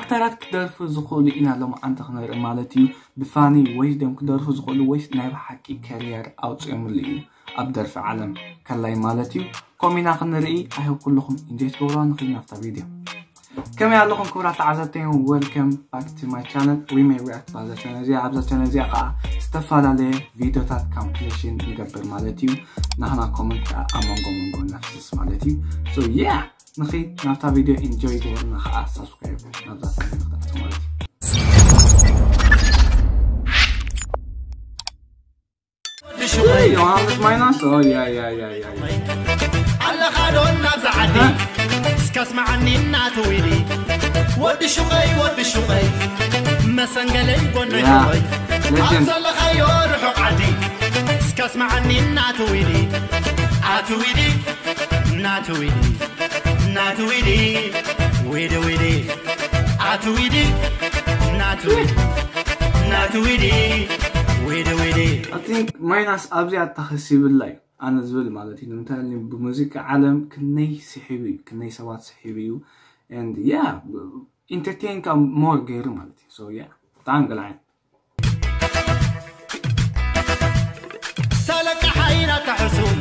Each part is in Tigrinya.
ኣክተራት ክደርፉ ዝኽእሉ ኢና ሎማዓንቲ ክንርኢ ማለት እዩ። ብፋኒ ወይስ ደም ክደርፉ ዝኽእሉ ወይስ ናይ ብሓቂ ከርየር ኣውፂኦምሉ እዩ ኣብ ደርፊ ዓለም ከላይ ማለት እዩ። ከምኡ ኢና ክንርኢ። I hope ኩልኹም ኢንጆይ ትገብሩ። ንኽድ ናብታ ቪድዮ። ከመይ ኣለኹም ክቡራት ተዓዘብተይ? Welcome back to my channel. We may react ባዛ ቻነል እዚኣ። ኣብዛ ቻነል እዚኣ ከዓ ዝተፈላለየ ቪድዮታት ኮምፕሌሽን ንገብር ማለት እዩ። ናህና ኮመንት ከዓ ኣብ መንጎ መንጎ ነፍስስ ማለት እዩ። So yeah፣ ንኺድ ናብታ ቪድዮ። ኢንጆይ ግበሩና ከዓ ሳብስክራይብ ናብዛ ቻነል ክትኣቱ ማለት እዩ። Hey, ዮሃንስ ማይናስ። Oh, yeah, yeah, yeah, yeah, yeah. ኣለኻ ዶ ናብዛ ዓዲ? እስከ ስማዓኒ እናትዊዲ። ወዲ ሹቐይ፣ ወዲ ሹቐይ። መሰንገለይ ጎነይ Yeah. ሹቐይ። ኣብ Legend. ዘለኻዮ ርሑቕ ዓዲ። እስከ ስማዓኒ እናትዊዲ። ኣትዊዲ፣ እናትዊዲ፣ እናትዊዲ። ዊዲ፣ ዊዲ። ኣትዊዲ፣ እናትዊዲ፣ እናትዊዲ። ዊዲ፣ ዊዲ። I think ማይናስ ኣብዚኣ ተኸሲብላ እዩ፣ ኣነ ዝብል ማለት እዩ። ንምንታይ ኢልኒ ብሙዚቃ ዓለም ክንደይ ስሒቡ እዩ፣ ክንደይ ሰባት ስሒቡ እዩ። And yeah፣ ኢንተርቴን ከዓ ሞር ገይሩ ማለት እዩ። So yeah፣ ብጣዕሚ ገላዓይ። ተለቃሓይ ናታ ሕሱም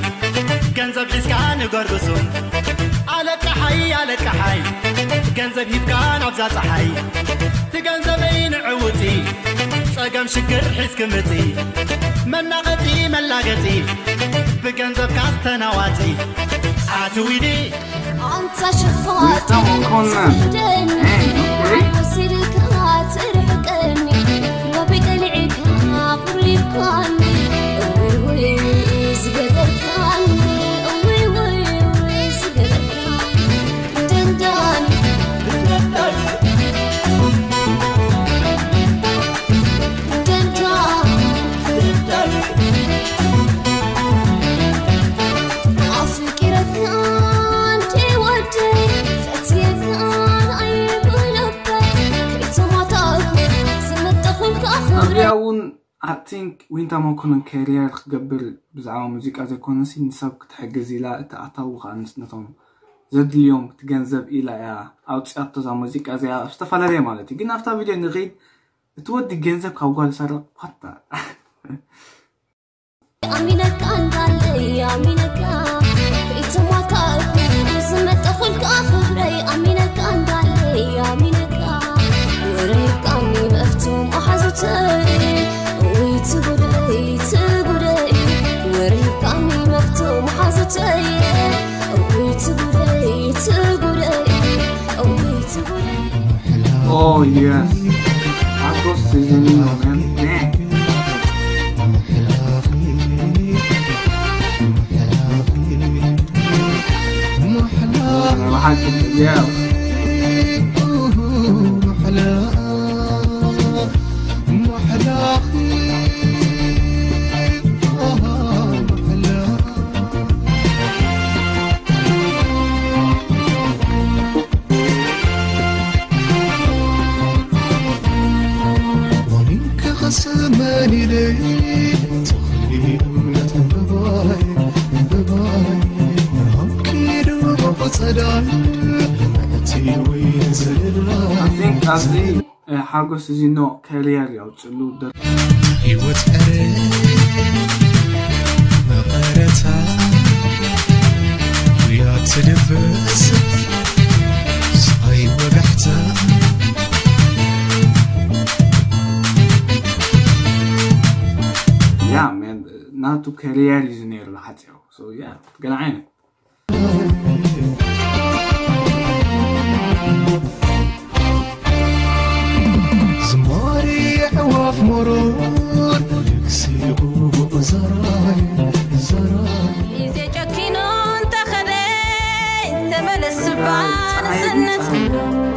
ገንዘብ ሒዝካ ንገርግሱ። ኣለቃሓይ፣ ኣለቃሓይ ገንዘብ ሂብካ ናብዛ ፀሓይ። ትገንዘበይ ንዕውፂ ጸገም ሽግር ሒዝክ ምፂ። መናቐፂ መላገፂ ብገንዘብካ ዝተናዋፂ። ኣትዊዲ ኣንታ ሸፋቲ ዊልያም መኮንን። ትኽደኒ፣ ኤ፣ ኦኬ። ወሲድካ ትርሕቀኒ፣ ሎቢ ቀሊዕካ ቁሪብካኒ፣ እውይ፣ እውይ፣ ዝገበርካኒ፣ እውይ፣ እውይ፣ እውይ፣ ዝገበርካኒ፣ ደንዳኒ፣ ደንዳኒ፣ ደንዳኒ፣ ደንዳኒ። ኣፍቂረካ እንደ ወደይ ፈትየካ ኣይብለበይ ከይተማታእኩ ዝመጠኹልካ ኣብዚ ክብረ እውን I think ዊንታ መኮንን ከሪየር ክገብር ብዛዕባ ሙዚቃ ዘይኮነሲ ንሰብ ክትሕግዝ ኢላ እቲ ኣታዊ ከዓ ምስ ነቶም ዘድልዮም እቲ ገንዘብ ኢላ እያ ኣውፅኣቶ እዛ ሙዚቃ እዚኣ ኣብ ዝተፈላለየ ማለት እዩ። ግን ኣብታ ቪድዮ ንኺድ። እቲ ወዲ ገንዘብ ካብ ጓል ይሰርቕ ዋታ። ኣሚነካ እንዳለይ ኣሚነካ ከይተማታእኩ ዝመጠኹልካ ክብረይ ኣሚነካ እንዳለይ ኣሚነካ ወረይካኒ መፍቶም ኣሓዙተይ ወይ ትጉደይ ትጉደይ ወረይካኒ መፍቶም ኣሓዙተይ ወይ ትጉደይ ትጉደይ ወይ ትጉደይ Oh, yes. ሓጎስ ሲዝኒኖ, man. Man. Yeah. I think ኣብዚ ሓጎስ እዚ ኖ ከሪየር ያውፅሉ። ህይወት ቀረ መቐረታ ውያ ትድብስ ሳይ ወጋሕታ። Yeah, man, ናቱ ከሪየር እዩ ነይሩ ሓፂሩ። So yeah, ገለ ዓይነት ዝማሬ ኣዕዋፍ መሮር ልግሲቑ ዘራይ ዘራይ ግዜ ጨኪኑ እንተኸደ ተመለስ እባ ንስነት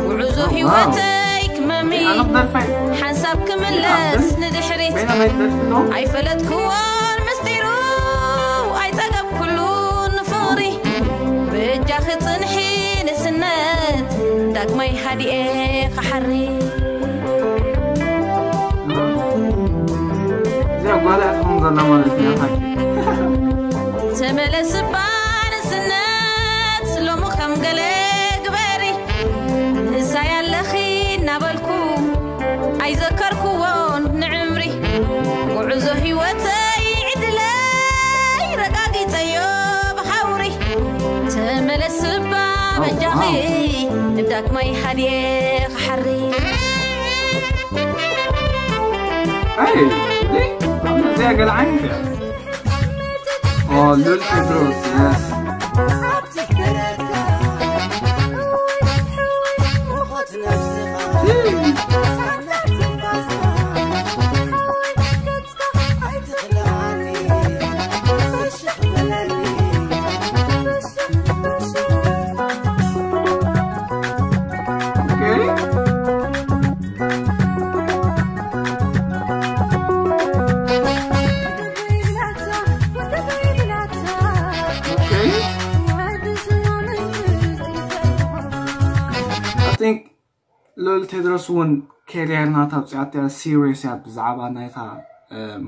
ጉዕዞ ህይወተይ ክመሚ ሓንሳብ ክምለስ ንድሕሪት ኣይፈለጥክዎን ምስጢሩ ኣይፀገብ ኩሉ ንፍቕሪ በጃኺ ጽንሒ ንስነት ዳግማይ ሃዲኤ ክሓሪ። እዚኣ ጓል እያ ትኸውን ዘላ ማለት እዩ። ሓቂ ተመለስ እባ ንስነት ሎሚ ከም ገለ ግበሪ ንሳይ ኣለኺ እናበ ህይወተይ ዕድለይ ረጋጊጸዮ ብሓውሪ። ተመለስ እባ በጃኺ፣ ዳግማይ ሃድየ ክሓሪ። Hey, እዚኣ ገለ ዓይነት እያ። Oh, Lil Tedros, yes. Lil Tedros እውን career ናታ ኣብፅኣትያ serious እያ ብዛዕባ ናይታ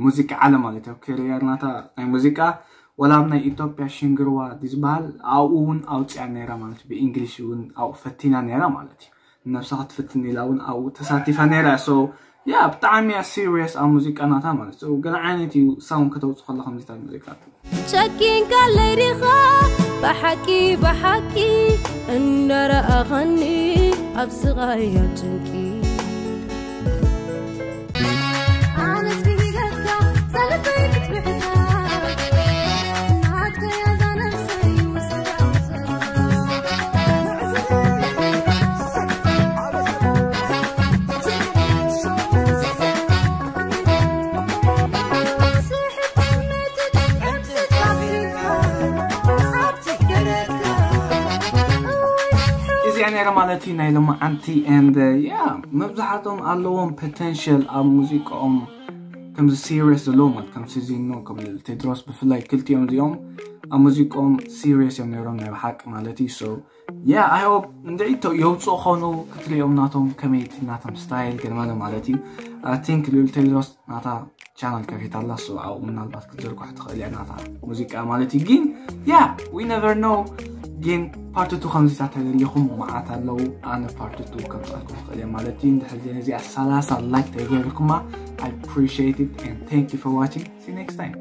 ሙዚቃ ዓለም ማለት እዩ። Career ናታ ናይ ሙዚቃ ወላ ኣብ ናይ ኢትዮጵያ ሽንግርዋ ዝበሃል ኣብኡ እውን ኣውፅያ ነይራ ማለት እዩ። ብእንግሊሽ እውን ኣብኡ ፈቲና ነይራ ማለት እዩ። ንነብሳ ክትፍትን ኢላ እውን ኣብኡ ተሳቲፋ ነይራ። So yeah ብጣዕሚ እያ serious ኣብ ሙዚቃ ናታ ማለት እዩ። ገለ ዓይነት እዩ sound ከተውፅእ ከላ ከምዚታት ሙዚቃ ጨኪንካለይ ዲኻ ብሓቂ ብሓቂ እንዳረኣኻኒ ኣብ ስቓይ ኣብ ጭንቂ እዚኣ ነይራ ማለት እዩ ናይ ሎማዓንቲ and yeah መብዛሕቶም ኣለዎም potential ኣብ ሙዚቃኦም ከምዚ serious ዘለዎም ማለት ከም ሲዚኖ ከም ቴድሮስ ብፍላይ ክልቲኦም እዚኦም ኣብ ሙዚቃኦም serious እዮም ነይሮም ናይ ብሓቂ ማለት እዩ። So yeah I hope እንድዒ የውፅኡ ኾኑ ክትሪኦም ናቶም ከመይ ናቶም style ገለ ማለት እዩ። I think ልል ቴድሮስ ናታ channel ከፊታ ኣላ so ኣብኡ ምናልባት ክትዝርግሖ ትኽእል እያ ናታ ሙዚቃ ማለት እዩ። ግን yeah we never know ግን part two ከምዚታት ተደሊኹም መዓት ኣለዉ። ኣነ part two ከምፅኣልኩም ትኽእል እየ ማለት እዩ። እንድሕር እዚኣ ሰላሳ like ተገይርኩማ I appreciate it and thank you for watching. See you next time.